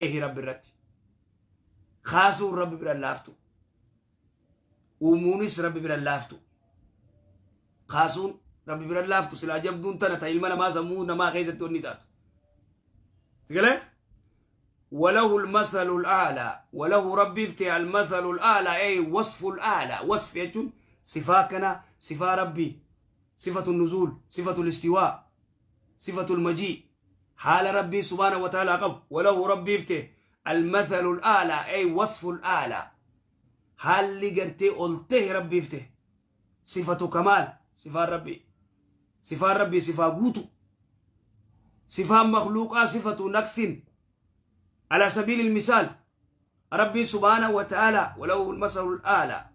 Rabbi irratti. Kaasuun Rabbi bira laaftu. Uumuunis Rabbi bira laaftu. Kaasuun Rabbi bira laaftu silaa jabduun tana ta ilma namaa sammuu namaa keessatti wanni taatu. Sigalee? وله المثل الأعلى، وله ربي افتي المثل الأعلى، أي وصف الأعلى. وصف يجون صفة كنا صفة ربي، صفة النزول، صفة الاستواء، صفة المجيء، حال ربي سبحانه وتعالى قب. وله ربي افتي المثل الأعلى، أي وصف الأعلى، حال اللي قرتي قلته ربي افتي صفة كمال، صفة ربي، صفة ربي صفة قوتو، صفة مخلوقة صفة نقص. على سبيل المثال ربي سبحانه وتعالى وله المثل الأعلى،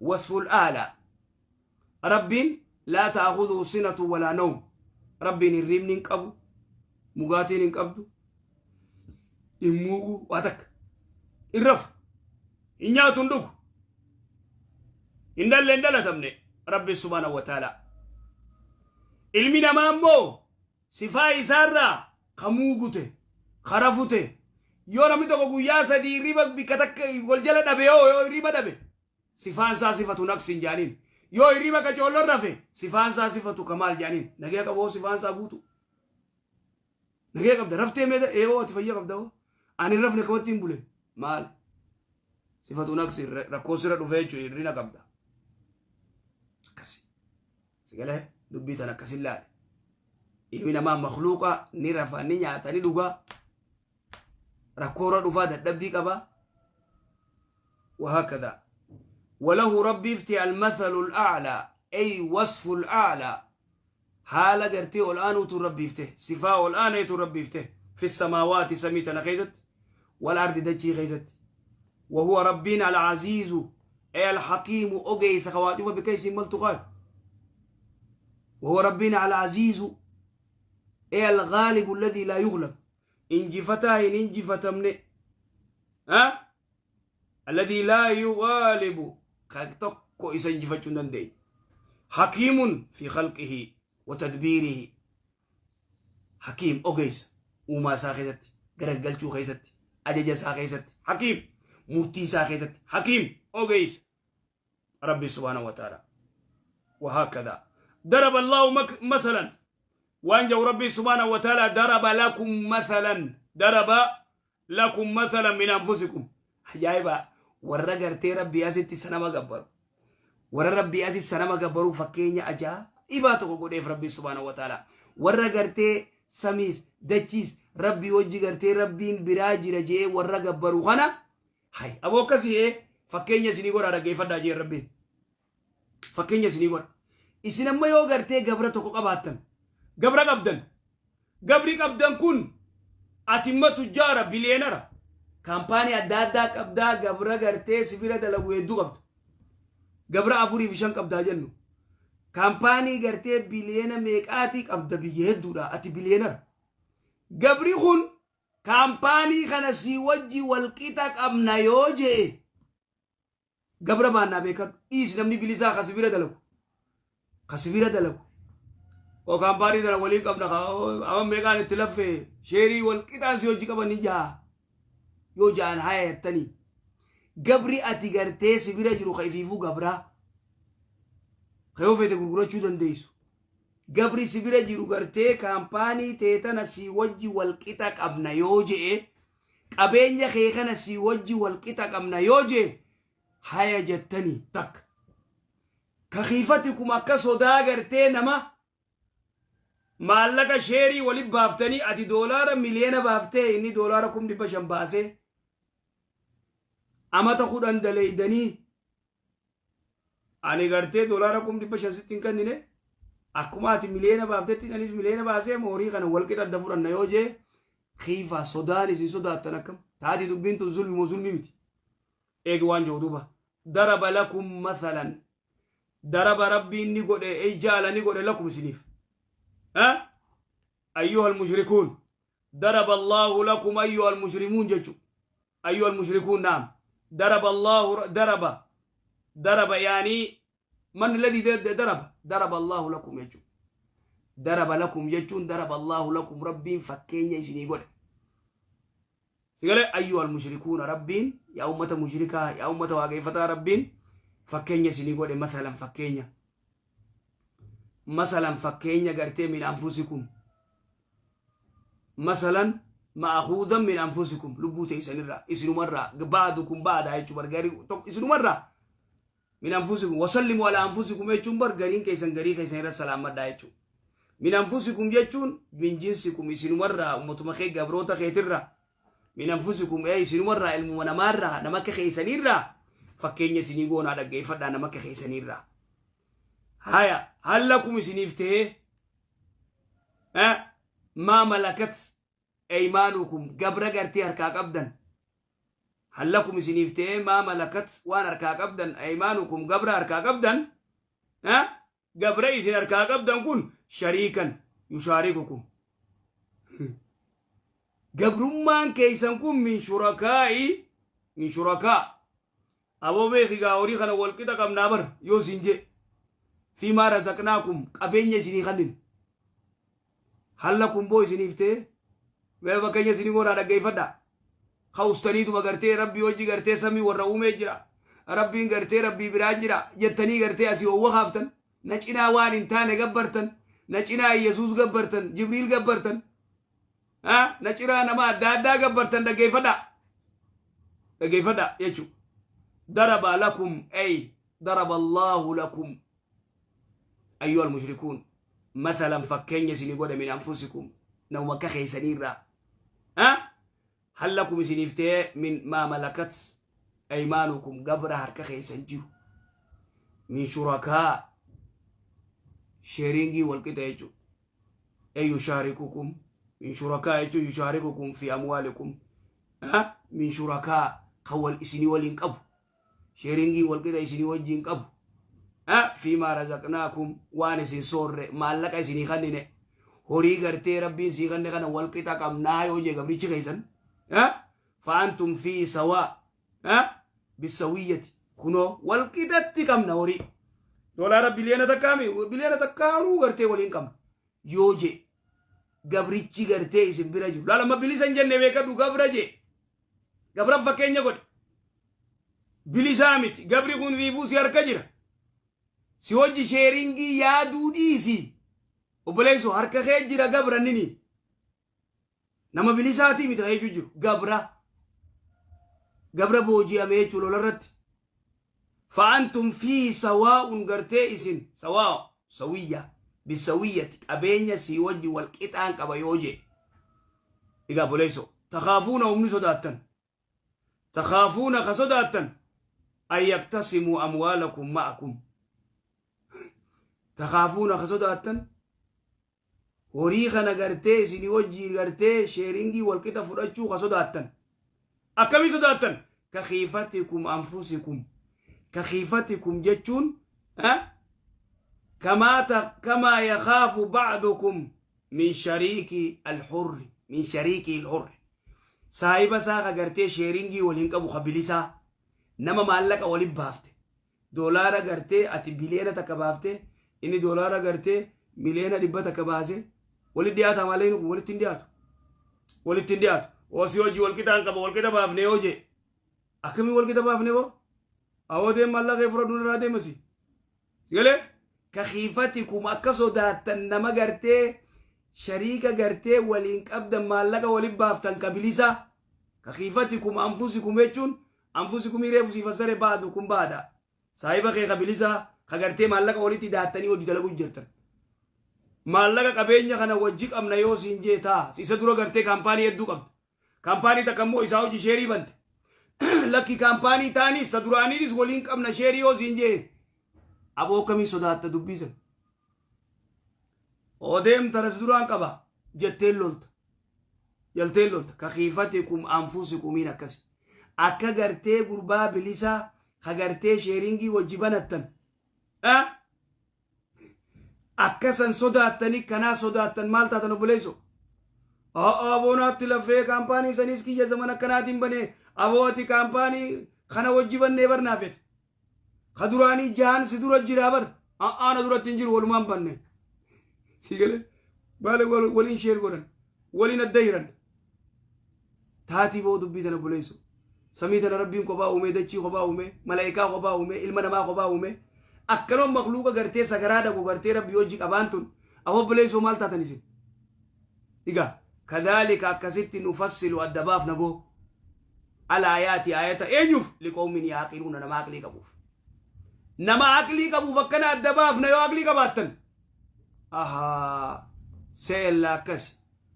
وصف الأعلى، ربي لا تأخذه سنة ولا نوم. ربي الريم ننقبو مغاتي ننقبدو إموغو واتك الرف إن تندوك إن دل إن دل تمني ربي سبحانه وتعالى. علمنا مامو صفا إسارة خموغوته خرفوته. Yoo namni tokko guyyaa sadii hirriba bikka takka wal jala dhabe, yoo hirriba dhabe sifaan isaa sifatu naqsin jaaniin. Yoo hirriba qacoolloon rafe sifaan isaa sifatu kamaal jaaniin. Nagee qaboo sifaan isaa guutu. Nagee qabda raftee meeda eewoo ati fayya qabda hoo ani rafne kamatti hin bule maal sifatu naqsin rakkoo sirra dhufee jechuun hirrina qabda. Akkasi. Sigalee dubbii tan akkasin laale. Ilmi namaa makhluuqa ni rafa, ni nyaata, ni dhugaa. Rakkoorra dhufaa dadhabbii qaba. وهكذا وله ربي افتي المثل الأعلى، أي وصف الأعلى، حال قرتي الآن ربي افتي صفاء الآن ربي افتي في السماوات سميتنا خيزت والأرض دجي خيزت. وهو ربنا العزيز أي الحكيم أجي سخواتي وبكيس ملتقى. وهو ربنا العزيز أي الغالب الذي لا يغلب، إنجفتا إنجفتمني ها الذي لا يغالب كتوكو إسا إنجفتشون دي. حكيم في خلقه وتدبيره، حكيم أوغيس وما ساخيزت غرغلچو خيزت أجج ساخيزت، حكيم مرتي ساخيزت، حكيم أوغيس ربي سبحانه وتعالى. وهكذا ضرب الله مثلا وأنجو ربي سبحانه وتعالى ضرب لكم مثلا، ضرب لكم مثلا من أنفسكم. عجائبا ورا غرتي ربي أزيت سنما غبر، ورا ربي أزيت سنما غبرو فكينيا أجا إباتو قديف ربي سبحانه وتعالى. ورا غرتي سميس دچيس ربي وجي غرتي ربي براجي رجي ورا غبرو خنا هاي أبو كسي فكينيا سيني غورا رجي فدا جي ربي فكينيا سيني غور. إسنما يو غرتي غبرة تو قباتن gabra qabdan gabri qabdan kun atimma tujjaara biliyeenara kaampaanii adda addaa qabdaa gabra gartee sibira dalagu hedduu qabda gabra 4 fi 5 qabdaa jennu kaampaanii gartee biliyeena meeqaatii qabda biyya hedduudha ati biliyeenara. Gabri kun kaampaanii kana sii wajji walqixa qabna yoo je'e gabra baannaa beekadhu dhiisi namni bilisaa ka sibira dalagu ka sibira dalagu o kaampaanii sana waliin qabna amma meeqaan itti laffee sheerii wal qixaan si hojii qaban ni ja'a yoo ja'an haya jettanii gabri ati gartee sibira jiru ka ifiifuu gabraa ka yoo feete gurgurachuu dandeessu gabri sibira jiru gartee kaampaanii teetana si wajji wal qixa qabna yoo je'e qabeenya kee kana si wajji wal qixa qabna yoo je'e haya jettanii takka ka khiifatikum akka sodaa gartee nama maallaqa sheerii waliin baaftanii ati doolaara miliyoona baaftee inni doolaara 500,000 baasee amata 10 daleeydanii ani gartee doolaara 500,000 sitti hin kennine akkuma ati miliyoona baaftetti anis miliyoona baasee moorii kana walqixa adda fudhanna yoo jee khiifaa sodaan isin sodaattan akkam taati dubbiin tun zulmi moo zulmi miti eegi waan jiru duuba daraba lakum mathalan daraba rabbiin ni godhe ey jaala ni godhe lakum isiniif ها أيها المشركون ضرب الله لكم أيها المجرمون ججو أيها المشركون نعم ضرب الله ضرب ضرب يعني من الذي ضرب ضرب الله لكم يجو ضرب لكم يجون ضرب الله لكم ربي فكين يسني يقول Sigalee ayyuhal mushrikuuna, Rabbiin yaa ummata mushrikaa, yaa ummata waaqeffataa, Rabbiin fakkeenya isinii godhe. Masalan fakkeenya, masalan fakkeenya gartee min anfusikum, masalan ma'akuudan min anfusikum, lubbuu teessanirraa, isinumarraa, ba'dukum ba'daa jechuu bar, garii tokko isinumarraa, min anfusikum, wasallimu ala anfusikum jechuun bar gariin keessan garii keessan irratti salaammadhaa jechuu. Min anfusikum jechuun min jinsikum, isinumarraa, ummatuma kee, gabroota keetirraa. Min anfusikum ee isinumarraa, ilmuma namaarraa, nama akka keessaniirraa fakkeenya isinii goonaa dhaggeeffadhaa, nama akka keessaniirraa. Haya, hal lakum isiniif tahee maa malakat eymaanukum, gabra gartee harkaa qabdan. Hal lakum isiniif ta'ee maa malakat, waan harkaa qabdan, eymaanukum, gabra harkaa qabdan, gabra isin harkaa qabdan kun, shariikan yushaarikukum, gabrummaan keeysan kun, min shurakaa'i, min shurakaa, aboo beeki gaa horii kana walqixa qabnaa bar yoo isin jee, fiimaa razaqnaakum, qabeenya isinii kannine. Hal lakum boo isiniif ta'e, mee fakkeenya isinii goonaa dhaggeeffadhaa. Kaustaniituma gartee Rabbii hojii gartee samii warra uumee jira, Rabbiin gartee Rabbii biraa jira jettanii gartee asii owwa kaaftan, na cinaa waan hin taane gabbartan, na cinaa Yesuus gabbartan, Jibriil gabbartan, na cinaa nama adda addaa gabbartan. Dhaggeeffadhaa, dhaggeeffadhaa jechuudha. Daraba lakum ay daraba Allahu lakum ayyuhal mushrikuun mathalan, fakkeenya isinii godhe, min anfusikum, namuma akka keessaniirraa. Hal lakum isiniif ta'ee min maa malakat aymaanukum, gabra harka keessan jiru, min shurakaa, sharingii walqixa jechuudha. Ay yushaarikukum min shurakaa jechuun yushaarikukum fi amwaalikum, min shurakaa kan wal isinii waliin qabu, sharingii walqixa isinii wajjin qabu, fiimaa razaqnaakum, waan isin soorre, maallaqa isinii kannine, horii gartee Rabbiin sii kanne kana walqixa qabnaa yoo jee gabrichi keessan, fa'antum fi sawaa bisawiyyati, kunoo walqixatti qabna, horii doolaara 1 biliyoona 1 biliyoona takkaanuu gartee waliin qabna yoo jee gabrichi gartee isin bira jiru. Laalama, bilisa hin jenne, beekadhu, gabra jee, gabran fakkeenya godhe, bilisaa miti. Gabri kun fiifuu si harka jira, si hojji sharingii yaaduu dhiisi obboleessu, harka kee jira gabra nini, nama bilisaatii miti kan jiru, gabra, gabra booji'ame jechuu lolarratti. Fa'antum fi sawaa'un, gartee isin sawaa sawiyya bisawiyyati, qabeenya sii wajji wal qixaan qaba yoo jee. Egaa obboleesso, takaafuuna humni sodaattan, takaafuuna ka sodaattan, an yaktasimuu amwaalakum ma'akum, takaafuuna ka sodaattan horii kana gartee isinii wajjii gartee sharingii walqixa fudhachuu ka sodaattan. Akkamii sodaattan? Ka khiifatikum anfusikum. Ka khiifatikum jechuun kamaa yakhaafu ba'dukum min shariiki alhurri, min shariiki alhurri, saahiba isaa ka gartee sharingii waliin qabu, ka bilisaa, nama maallaqa walin baafte, doolaara gartee ati 1 biliyoona baafte, inni doolaara gartee 100 miliyoona baase, walitti dhiyaata malee kun walitti hin dhiyaatu, walitti hin dhiyaatu. Osii hojii walqixaan qaba, walqixa baafne yoo jee, akkamii walqixa baafne? Boo awoo deem, maallaqa fudhadhu, irraa deemasi. Sigalee ka khiifatikum, akka sodaattan nama gartee shariika gartee waliin qabdan, maallaqa waliin baaftan, ka bilisaa. Ka khiifatikum anfusikum jechuun anfusikum reefu sii fassare, ba'dukum ba'da, saahiba kee ka bilisaa ka gartee maallaqa walitti daattanii hojii dalaguu jirtan, maallaqa qabeenya kana wajji qabna yoo siin jee taa, isa dura gartee kaampaanii hedduu qabda, kaampaanii takka immoo isaa hojii share bante, lakki kaampaanii taanis ta duraaniinis waliin qabna share yoo siin jee, aboo akkamii sodaatta dubbisan? Odeem tanas duraan qaba jetteen lolta, jalteen lolta. Ka khiifatikum anfusikumiin akkasi, akka gartee gurbaa bilisaa ka gartee sharingii wajji banattan akkasan sodaattanii kanaa sodaattan. Maal taatan obboleesso? Aboonaatti lafee kaampaanii saniis kiyya zaman akkanaatiin banee, aboo ati kaampaanii kana wajji bannee barnaafete, ka duraanii jahan si dura jiraa bar. A'aana duratti hin jiru, walumaan banne. Si galee baale waliin share godhan, waliin adda hiran. Taatii boo dubbii tana buleessu. Samii tana Rabbiin kophaa uume, dachii kophaa uume, malaayikaa kophaa uume, ilma namaa kophaa uume. Akkanuma makluuqa gartee sagaraa dhaqu gartee Rabbii hojii qabaan tun. Awwa buleessoo maal taatan isin? Egaa kadhaalika akkasitti nufassilu adda baafna boo. Alaayaati aayata eenyuuf liqoomin yaaqiluuna nama aqlii qabuuf. Nama aqlii qabuuf akkana adda baafna yoo aqlii qabaattan. Ahaa seella akkasi.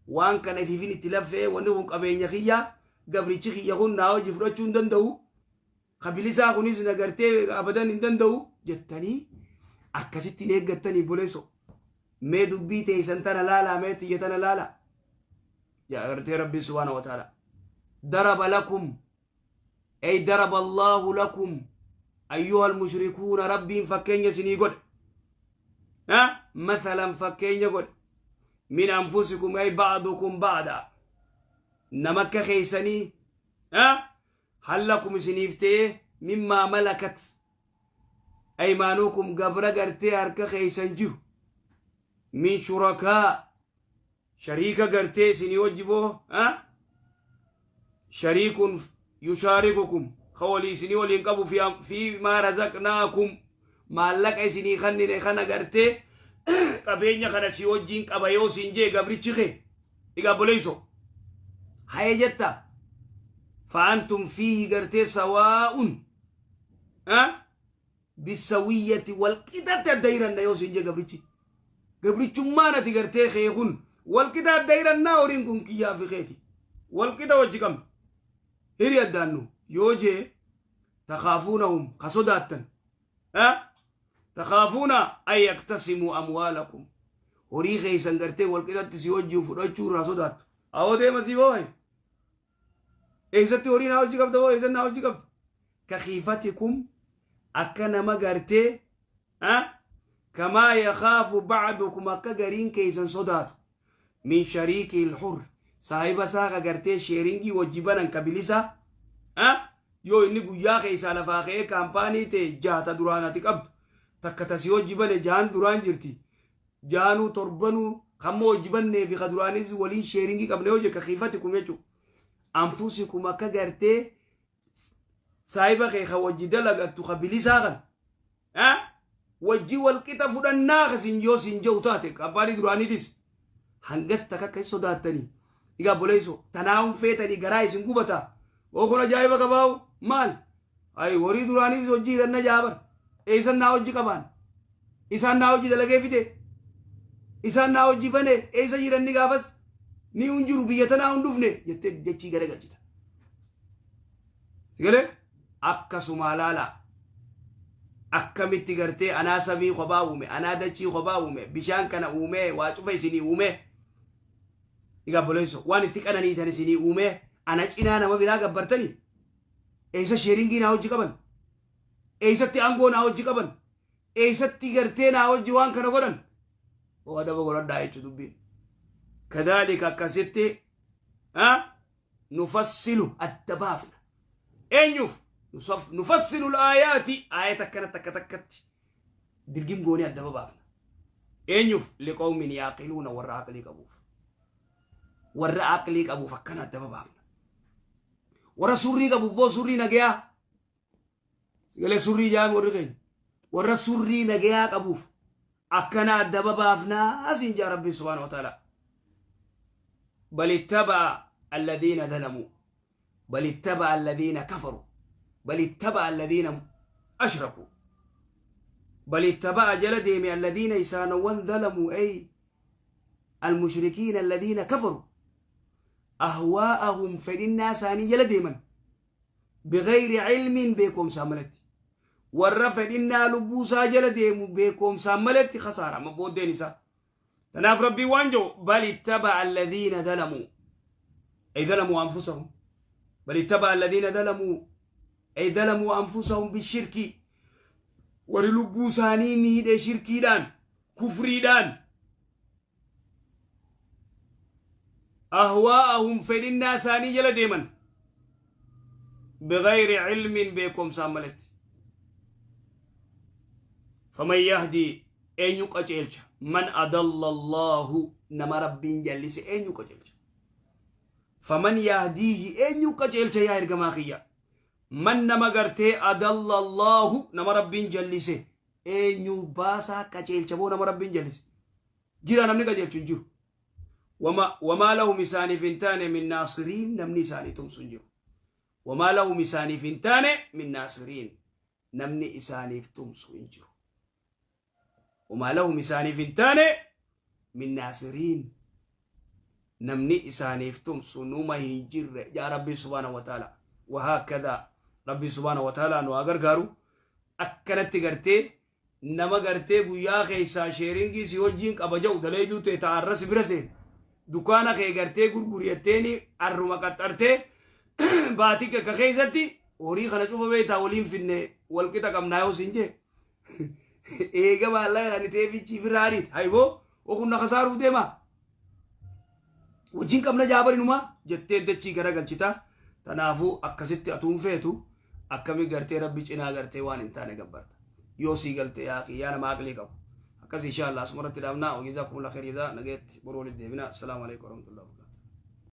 Waan kana ifiifin itti laffee wanni kun qabeenya kiyyaa gabrichi kiyya kun naa hojii fudhachuu hin danda'u. Kabilisaa kunis na gartee abadan hin danda'u jettanii akkasitti hin eeggattanii buleessoo. Mee dubbii teessan tana laalaa mee tiyya tana laalaa. Yaa gartee Rabbi subhaanahu wa ta'ala. Daraba lakum ay daraba Allahu lakum ayyuhal mushrikuuna Rabbiin fakkeenya isinii godhe. Mathalan fakkeenya godhe. Min anfusikum ay ba'dukum ba'da. Nama akka keessanii hal lakum isiniif ta'ee mimmaa malakat aymaanukum gabra gartee harka keessan jiru min shurakaa shariika gartee isinii wajji boo shariikun yushaarikukum ka walii isinii waliin qabu fi maa razaqnaakum maallaqa isinii kannine kana gartee qabeenya kana si wajjiin qaba yoo siin jee gabrichi kee egaa boleeyso haye jetta fa'antum fiihi gartee sawaa'un bisawiyyati wal qixatti adda hiranna yoo siin jee gabrichi gabrichummaan ati gartee kee kun wal qixa adda hirannaa horiin kun kiyyaa fi keeti wal qixa wajji qabna hiri addaannu yoo jee takaafuunahum ka sodaattan takaafuuna an yaktasimuu amwaalakum horii keessan gartee wal qixatti si wajjin fudhachuu irraa sodaattu awoo deema si boohe eessatti horii naa hojii qabda hoo eessan naa hojii qabda ka khiifatikum akka nama gartee kamaa yakaafu ba'dukum akka gariin keessan sodaatu min shariikii lxur saahiba isaa ka gartee sheeringii wajji banan ka bilisaa yoo inni guyyaa keessaa lafaa ka'ee kaampaanii ta'e jaha ta duraan ati qabdu takka tasii hojii bane jahan duraan jirti jahanuu torbanuu kamma hojii bannee fi ka duraanis waliin sheeringii qabne hojii ka khiifatikum jechuudha anfusikum akka gartee saahiba kee ka wajji dalagattu ka bilisaa kan wajji walqixa fudhannaa ka sin yoo sin jehu taate kaampaanii duraaniitis hangas takka akka hin sodaattanii egaa boleesso tanaa'uun feetanii garaa isin gubata oo kun ajaa'iba qabaa'u maal ay horii duraaniitis hojii hiranna jaabar eessan naa hojii qabaan isaan naa hojii dalagee fide isaan naa hojii bane eessa jiranni gaafas ni hin jiru biyya tanaa hin dhufne jettee jechii gara galchita. Sigalee akkasuma laala akkamitti gartee anaa samii kophaa uume anaa dachii kophaa uume bishaan kana uume waa cufa isinii uume egaa boleesso waan itti qananiitan isinii uume ana cinaa nama biraa gabbartanii eessa sheeringii naa hojii qaban eessatti aangoo naa hojii qaban eessatti gartee naa hojii waan kana godhan oo adaba godhadhaa jechuu dubbiin kadhaalika akkasitti nufassilu adda baafna eenyuuf nufassilu aayaati aayata akkana takka takkatti dirgim goonee adda baafna eenyuuf liqawmin yaaqiluuna warra aqlii qabuuf warra aqlii qabuuf akkana adda baafna warra surrii qabuuf boo surrii nagayaa sigalee surrii jaan warri keenya warra surrii nagayaa qabuuf akkana adda babaafnaa asiin jaa rabbiin subhaanahu wa ta'ala bal ittaba'a alladhiina zalamuu bal ittaba'a alladhiina kafaru bal ittaba'a alladhiina ashrakuu bal ittaba'a jala deeme alladhiina isaanowwan zalamuu ay almushrikiina alladhiina kafaru ahwaa'ahum fedhinnaa isaanii jala deeman bigayri cilmiin beekoomsaan malatti warra fedhinnaa lubbuu isaa jala deemu beekoomsaan malatti kasaara amma booddeen isaa tanaaf rabbiin waan jedhu bal ittaba'a alladhiina zalamuu ay zalamuu anfusahum bal ittaba'a alladhiina zalamuu ay zalamuu anfusahum bishirki warri lubbuu isaanii miidhe shirkiidhaan kufriidhaan ahwaa'ahum fedhinnaa isaanii jala deeman bigayri cilmin beekomsaan malatti faman yahdii eenyu qaceelcha man adalla allaahu nama rabbiin jallise eenyu qaceelcha Faman yahdiihi, eenyu qajeelcha yaa ergamaa kiyya? Man, nama gartee, adalla Allaahu, nama Rabbiin jallise, eenyu baasaa qajeelcha boo? Nama Rabbiin jallise jira? Namni qajeelchu hin jiru. Wamaa lahum, isaaniif hin taane, min naasiriin, namni isaanii tumsu hin jiru. Wamaa lahum, isaaniif hin taane, min naasiriin, namni isaaniif tumsu hin jiru. Wamaa lahum, isaaniif hin taane, min naasiriin, namni isaaniif tumsu numa hin jirre yaa Rabbi subhaanahu wa ta'ala. Wahaakadhaa Rabbi subhaanahu wa ta'ala nu haa gargaaru. Akkanatti gartee nama gartee guyyaa keessaa sharing si wajjiin qaba jedhu, daleeyduu ta'e ta'arra si bira seen, dukaana kee gartee gurguriyatteeni arruma qaxxartee baatii kakka keessatti horii kana cufa beektaa waliin finne walqixa qabnaa yoo siin jee, eega maallaqa kan ta'ee fichii firraariit hayboo okunna kasaaruuf deema, wajjin qabna jaabarinumaa jettee dachii garagalchita. Tanaafuu akkasitti atuun feetu akkami gartee Rabbi cinaa gartee waan hin taane gabbarta yoo sii galte? Yaa akhi, yaa nama aqlii qabu, akkas insha Allah asumarratti dhaabnaa. Wajazaakumullah khayr jazaa. Nageetti, boruu walitti deebina. Assalaamu alaikum warahmatullahi wabarakatuh.